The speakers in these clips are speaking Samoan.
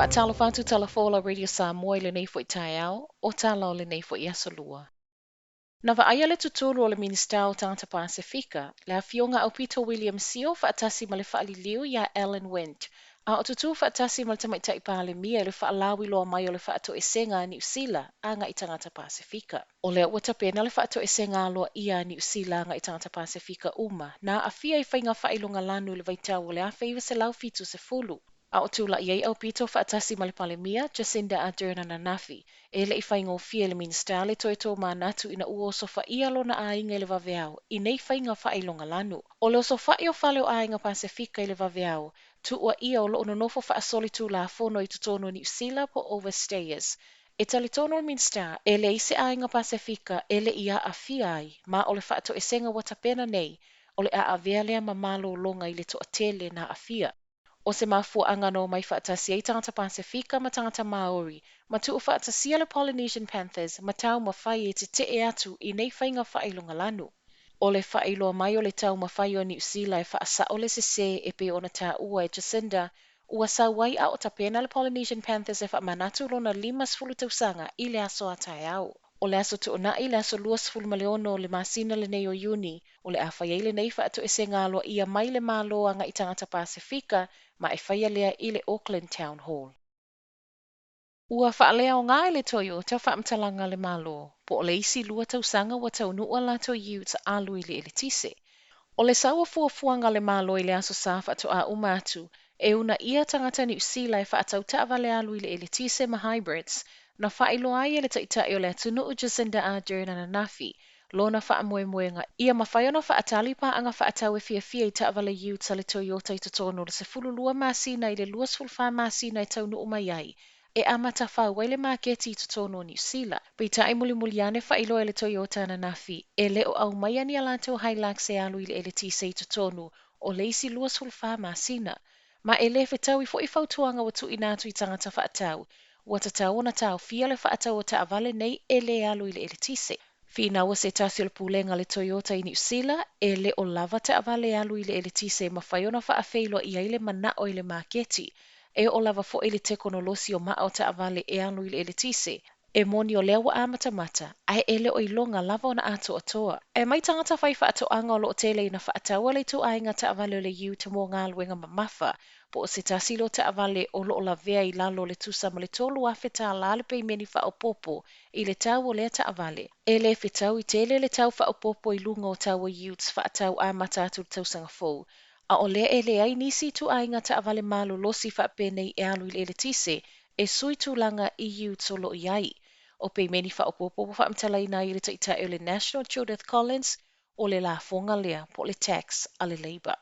Faatalofa atu Tala Folau Radio Samoa i lenei foi taeao, o tala o lenei foi aso lua. Na vaaia le tutulu o le Minisita o Tagata Pasefika, le afioga Aupito William Sio faatasi ma le faaliliu ia Alan Went, a o tutū faatasi ma le Tamaitai Palemia i le faalauiloa mai o le faatoesega a Niu Sila agaʻi tagata Pasefika. O lea ua tapena le faatoesega aloaia a Niu Sila agaʻi tagata Pasefika uma na aafia i faiga faailogalanu i le vaitau o le 1970, a o tulaʻi ai Aupito faatasi ma le Palemia Jacinda Ardern ananafi. E le i faigofie i le Minisita le toe tomanatu ina ua osofaia lona aiga i le vaveao i nei faiga faailogalanu. O le osofaʻi o fale o aiga Pasefika i le vaveao, tuuaia o loo nonofo faasolitulafono i totonu o Niu Sila po overstayers. E talitonu le Minisita e leai se aiga Pasefika e le i aafia ai, ma o le faatoesega ua tapena nei o le a avea lea ma malologa i le toatele na aafia. O se mafuaaga na omai faatasi ai tagata Pasefika ma tagata Maori ma tuufaatasia le Polynesian Panthers ma taumafai e tetee atu i nei faiga faailogalanu. O le faailoa mai o le taumafai o Niu Sila e faasao le sesē e pei ona taua e Jacinda ua sau ai a o tapena le Polynesian Panthers e faamanatu lona 50 tausaga i le aso a taeao. O le aso Toonai, le aso 26 o le masina lenei o Iuni, o le a fai ai lenei faatoesega aloaia mai le Malo agaʻi tagata Pasefika, ma e faia lea i le Auckland Town Hall. Ua faaleaoga e le Toyota faamatalaga a le Malo, po o le isi 2 tausaga ua taunuu a latou utes alu i le eletise. O le sau o fuafuaga a le Malo i le aso Sa faatoa uma atu, e uunaia tagata Niu Sila e faatau taavale alu i le eletise ma hybrids, na faailoa ai e le Taitai o le atunuu Jacinda Ardern ananafi lona faamoemoega ia mafai ona faatali paaga faatau e fiafia i taavale utes a le Toyota i totonu o le 12 masina i le 24 masina e taunuu mai ai, e amata fau ai le maketi i totonu o Niu Sila. Peitai, mulimuli ane faailoa e le Toyota ananafi e le o aumaia ni a latou Hilux e alu i le eletise i totonu o le isi 24 masina. Ma e le fetaui foi fautuaga ua tuuina atu i tagata faatau, ua tatau ona taofia le faatau o taavale nei e le alu i le eletise. Finaua se tasi o le pulega le Toyota i Niu Sila e le o lava taavale alu i le eletise e mafai ona faafeiloai ai le manao i le maketi. E oo lava foi le tekonolosi o maa o taavale e alu i le eletise. E moni o lea ua amatamata, ae e le o iloga lava ona atoatoa. E mai tagata fai faatoaga o loo tele ina faataua le ituaiga taavale o le ute mo galuega mamafa, po o se tasi lea o taavale o loo lavea i lalo o le tusa ma le $3,000 le peimeni faaopoopo i le tau o lea taavale. E le fetaui tele le tau faaopoopo i luga o tau o utes faatau amata atu le tausaga fou, a o lea e leai nisi ituaiga taavale malolosi faapenei e alu i le eletise e sui tulaga i utes o loo i ai. O peimeni faaopoopo ua faamatalaina ai e le Taitai o le National Judith Collins o le lafoga lea po o le tax a le Labour.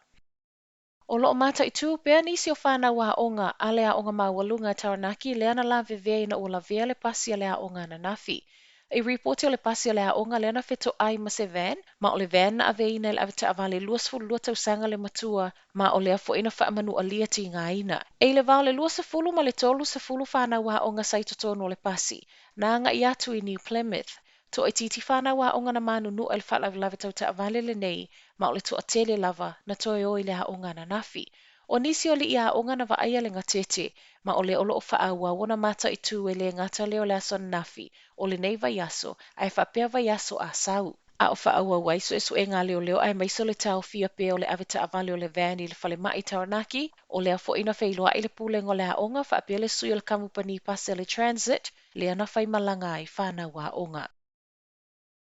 O loo mataitū pea nisi o whānau aoga a le aoga maualuga Taranaki lea na lavevea ina ua lavea le pasi a le aoga ananafi. I ripoti o le pasi o le aoga lea na fetoai ma se van, ma o le van na aveina i le avetaavale 22 tausaga le matua, ma o lea foi na faamanualia tigaina. E i le va o le 20 ma le 30 whānau aoga sa i totonu o le pasi, na agaʻi atu i New Plymouth. Toaitiiti whānau aoga na manunua i le faalavelave tau taavale lenei, ma o le toatele lava na toe o i le aoga ananafi. O nisi o alii aoga na vaaia le gatete, ma o lea o loo faaauau ona mataitū e le gata lea o le aso ananafi o lenei vaiaso, ae faapea vaiaso a sau. A o faaauau ai suesuega a leoleo aemaise o le taofia pea o le avetaavale o le van i le falemai Taranaki, o lea foi na feiloai le pulega o le aoga faapea le sui o le kamupani pasi a le Transit lea na faimalaga ai whānau aoga.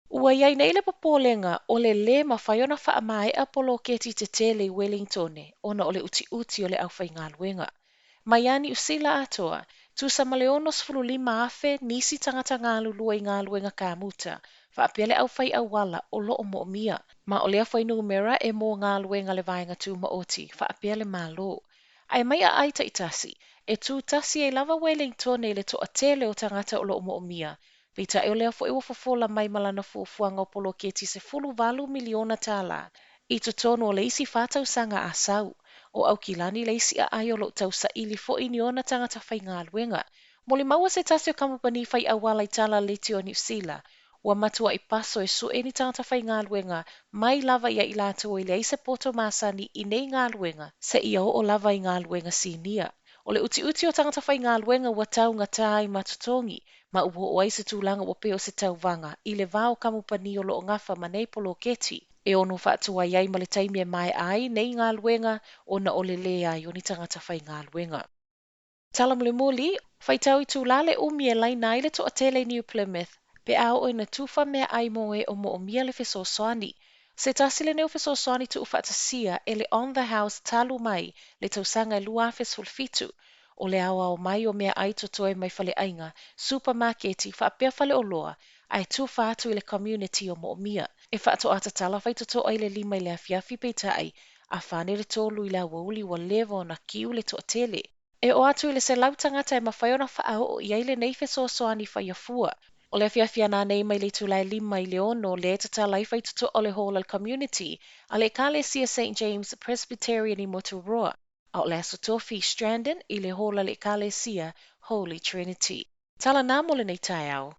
Ua iai nei le popolega o le lē mafai ona faamaea poloketi tetele i Wellingtone ona o le utiuti o le aufaigaluega. Mai ia Niu Sila atoa, tusa ma le 65,000 nisi tagata galulue i galuega kamuta, faapea le aufai auala o loo moomia. Ma o lea fuainumera e mo galuega a le vaega tumaoti faapea le Malo. Ae mai aai taitasi, e tūtasi ai lava Wellingtone i le toatele o tagata o loo moomia. Peitai o lea foi ua fofola mai ma lana fuafuaga o poloketi $18 miliona i totonu o le isi 4 tausaga a sau. O Aukilani le isi aai o loo tausaili foi ni ona tagata faigaluega. Molimau se tasi o kamupani fai auala i tala leitio o Niu Sila, ua matuai paso e sue ni tagata faigaluega mai lava ia i latou e leai se poto masani i nei galuega seia oo lava i galuega sinia. O le utiuti o tagata faigaluega ua taugata ai ma totogi, ma ua oo ai se tulaga ua pei o se tauvaga i le va o kamupani o lo o gafa ma nei poloketi, e ono faatuai ai ma le taimi e maea ai nei galuega ona o le leai o ni tagata faigaluega. Tala mulimuli, faitau itulā le umi e laina ai le toatele i New Plymouth pe a oo ina tufa meaai mo e o moomia le fesoasoani. Se tasi lenei o fesoasoani tuufaatasia e le On The House talu mai le tausaga e 2017, o le aoao mai o meaai totoe mai faleaiga, supamaketi faapea faleoloa ae tufa atu i le community o moomia. E faatoa tatala faitotoa i le 5 i le afiafi peitai, a fane le 3 i le aoauli ua leva ona kiu le toatele. E oo atu i le 100 tagata e mafai ona faaoo i ai lenei fesoasoani faiafua. O le afiafi ananei mai le itula e 5 i le 6 lea e tatala ai faitotoa o le Hall a le Community a le Ekalesia St James Presbyterian i Moturoa, a o le Aso Tofi i Stranden i le Hall a le Ekalesia Holy Trinity. Tala na mo lenei taeao.